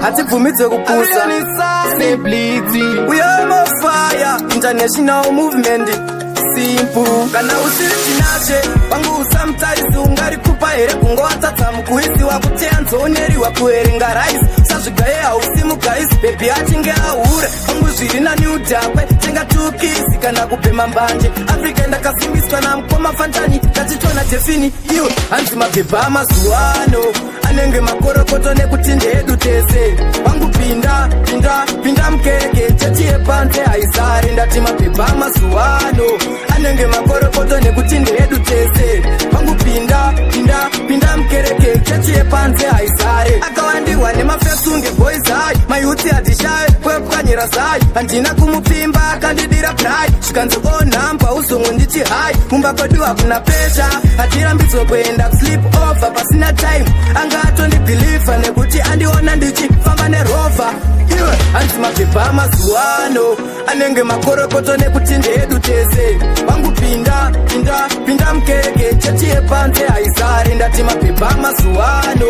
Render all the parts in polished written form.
Hatibvumidzwe kupusa. Uyamofire international movement simple. Kana usiri Tinashe wangu, usamutarisi. Ungarikupa here kungowatsatsa mukuisiwa kuteya nzooneriwa kuverenga raisi sazvigaye hausi mugaisi. Baby achinge ahura wangu, zviri nani udhakwe, tenga tukisi kana kubhema mbanje. Afrika ndakasimbiswa namukoma Fantani tachitona Jefini. Iwe, hanzi mabhebha amazuva ano anenge makorokoto nekuti ndeedu tese. Wangu, pinda, pinda, pinda mukereke, chechi yepanze haisare. Ndati mabhebha amazuva ano anenge makorokoto nekuti ndeedu tese. Wangu, pinda, pinda, pinda mukereke, chechi yepanze haisare. Akawandirwa nemafesunge boys hai, mayouth hatishaye kwepwanyira zai. Handina kumupfimba, akandidira brai, zvikanzi onhamba uzongo nditi hai. Mumba kwedu hakuna pressure, hatirambidzwe kuenda kusleep over pasina time. Anga atondibhilivha nekuti andiona ndichifamba neRover. Iwe, hanzi mabhebha amazuva ano anenge makorokoto nekuti ndeedu tese. Wangu, pinda, pinda, pinda mukereke, chechi yepanze haisare. Ndati mabhebha amazuva ano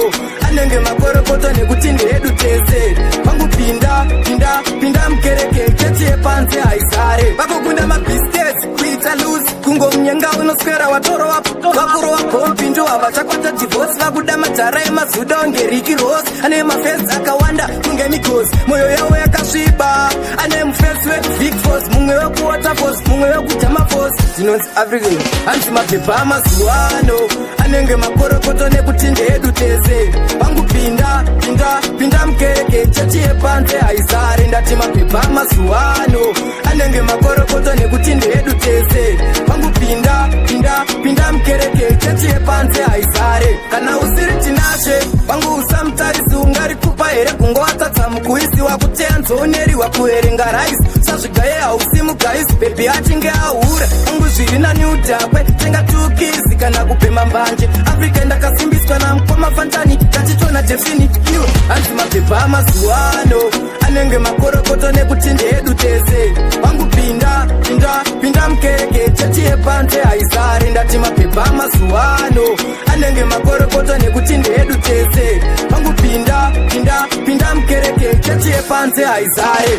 anenge makorokoto nekuti ndeedu tese. Wangu, pinda, pinda, pinda mukereke, chechi yepanze haisare. Vakukunda mabiscuits kuita loose, kungomunyenga unoswera watorova vakurova bombi, havachakwata divorce. Vakuda madhara emazuda unge Ricky Ross, ane mafesi akawanda kunge Migos, mwoyo yavo yakasviba. Ane mufesi wekuVic Falls, mumwe wekuWaterfalls, mumwe wekuDamafalls. Dzinonzi African. Hanzi mabhebha amazuva ano anenge makorokoto nekuti ndeedu tese. Wangu, pinda, pinda, pinda mukereke, chechi yepanze haisare. Ndati mabhebha amazuva ano anenge makorokoto nekuti ndeedu tese. Wangu, pinda, pinda, pinda mukereke, chechi yepanze haisare. Kana usiri Tinashe wangu, usamutarisi. Ungarikupa here kungowatsatsa mukuisiwa kuteya nzooneriwa kuverenga raisi sazvigaye hausi mugaisi. Baby achinge ahura wangu, zviri nani udhakwe, tenga tukisi kana kubhema mbanje. Afrika ndakasimbiswa namukoma Fantani tachitona Jefini. Iwe, hanzi mabhebha amazuva ano anenge makorokoto nekuti ndeedu tese. Wangu, pinda, pinda, pinda mukereke, chechi yepanze haisare. Ndati mabhebha amazuva ano anenge makorokoto nekuti ndeedu tese. Wangu, pinda, pinda, pinda mukereke, chechi yepanze haisare.